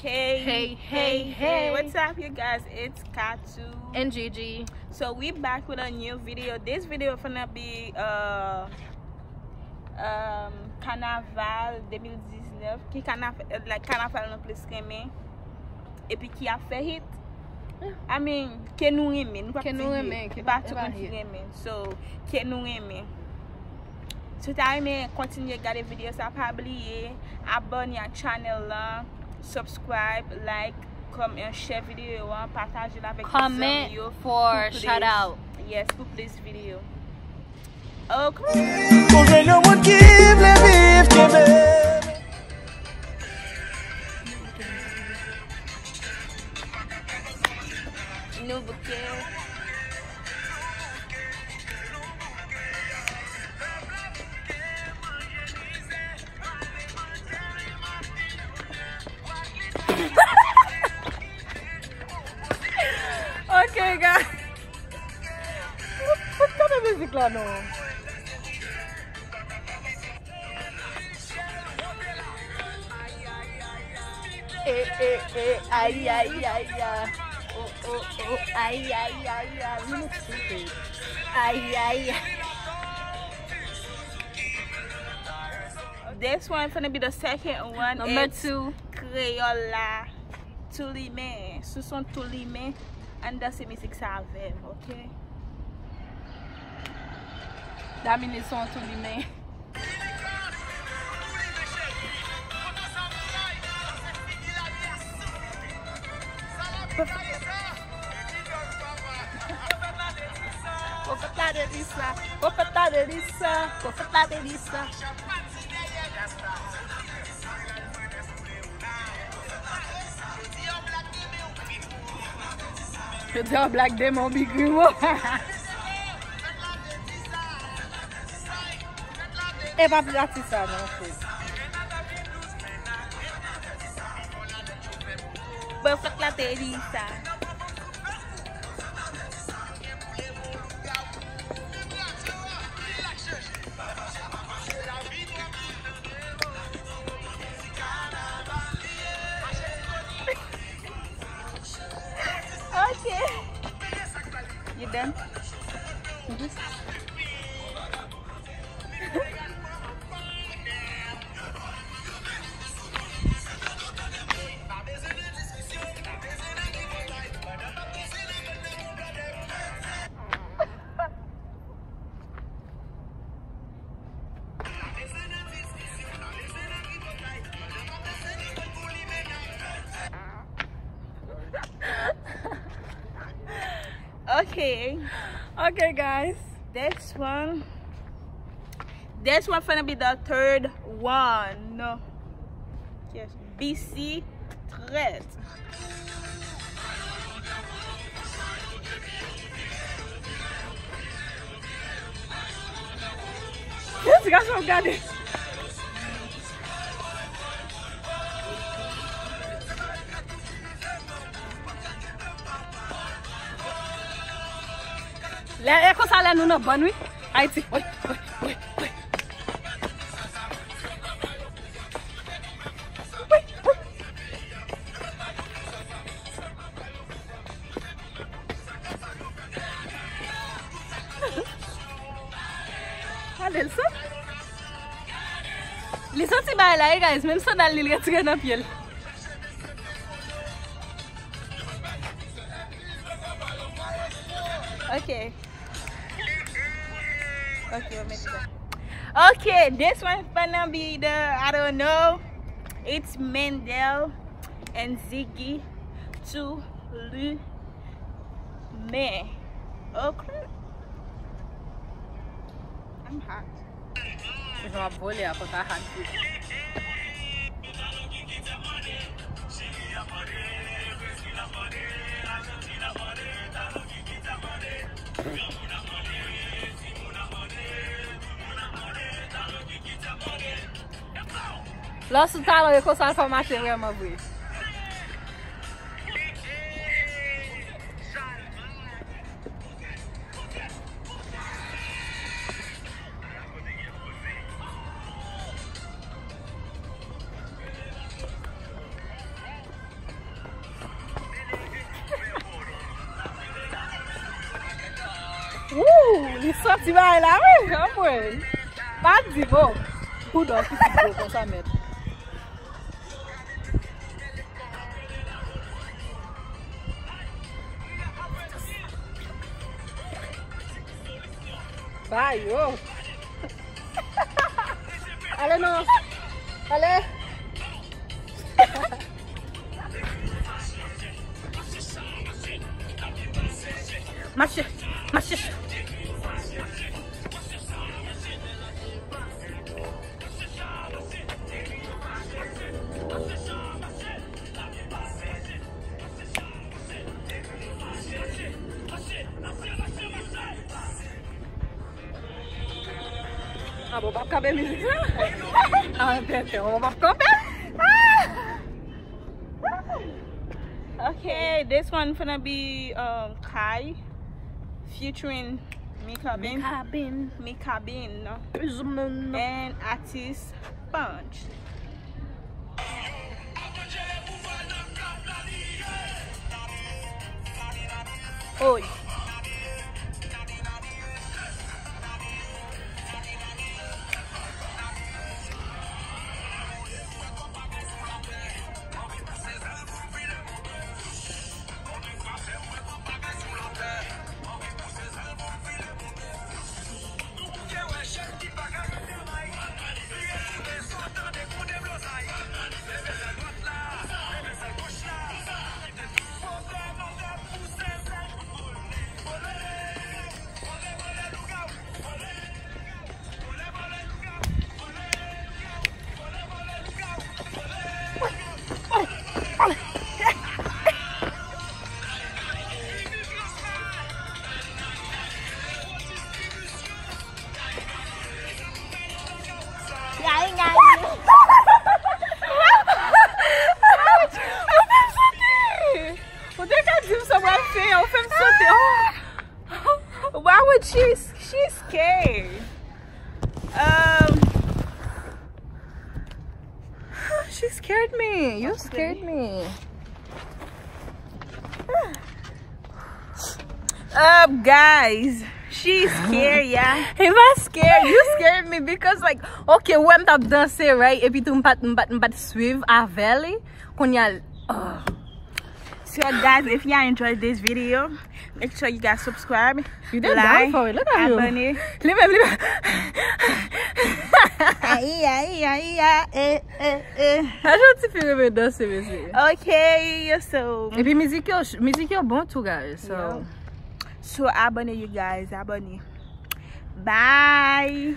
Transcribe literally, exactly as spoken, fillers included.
Hey, hey, hey, hey. What's up, you guys? It's Katu. And Gigi. So we back with a new video. This video gonna be, uh, um, kanaval de mil diznèf. Ki kanav-, like, kanaval nou plis renmen. Epi ki ap fè hit. I mean, ke nou renmen, nou pa di hit. Ke nou renmen, ke pa tout moun ki renmen. So, ke nou renmen. Si w ta renmen kontinye gade videyo sa, pa bliye abòne ak channel la, subscribe, like, comment, share videyo an, pataje l avèk zanmi yo pou plis. Comment for shout out. Yes, pou plis videyo. Ok. Ou jwenn yon moun ki vle viv, kenbe. Nou bouke. Ok, guys. Fout tande mizik la non. Eh, eh, eh, ay, ay, ay, ay. Oh, oh, oh, ay, ay, ay, ay. Ay, ay, ay. This one gonna be the second one. Number two. Kreyòl la. Toulimen. Sou son Toulimen. Ann danse mizik sa avè m, ok? Damini son Toulimen. Pwofèt la te di sa, pwofèt la te di sa, pwofèt la te di sa. Yo di an blag demen w Big Rimo. E pa pratik sa non, frè. Bon, fòk la te di sa. Ok. You done? Mhm. Okay. Okay, guys. This one. This one finna be the third one. Yes. B C trèz. Ti gason ap gade. Lè, e konsa lè nou nan bann, wi. Ayiti. Wi, wi, wi, wi. Gade l sot. Li soti bay la, wi, guys. Menm sandal li, li retire nan pye l. Ok. Ok, yo mete sa. Ok, this one finna be the, I don't know. It's Mendel and Ziggy Toulimen. Ok. I'm hot. Jan w ap vole a, fò ta hot vre. Lè w sou talon, e konsa l fè w mache vrèman vre. Li santi bagay la, wi, anmwey. Pa di mo. Kou dò ki ti gwo konsa, mèt. Ba yo. Ale non. Ale. Mache, mache. Ah bon, p ap kanpe mizik la? Ah, tenten, bon, p ap kanpe. Ah! Okay, this one finna be, um, Kai featuring Mikaben. Mikaben. Mikaben. And artist Sponge. Oy. Ou fè m sote! Ou te ka di m sa w ap fè, ou fè m sote. Oh! Why would she, she scared? Um, she scared me. You scared me. Up, guys. She scared, yeah. He was scared. You scared me because, like, okay, wè m t ap danse, right? Epi tou m pa t, m pa t, m pa t swiv avè li. Kounye a, oh. So, guys, if y'all enjoyed this video, make sure you guys subscribe, like, abone. Li menm, li menm. Ayi, ayi, ayi, a, eh, eh, eh. A jan ti fi renmen danse, mesye. Okay, so. Epi mizik yo, mizik yo bon tou, guys. So. Yeah. So, abone, you guys, abone. Bye.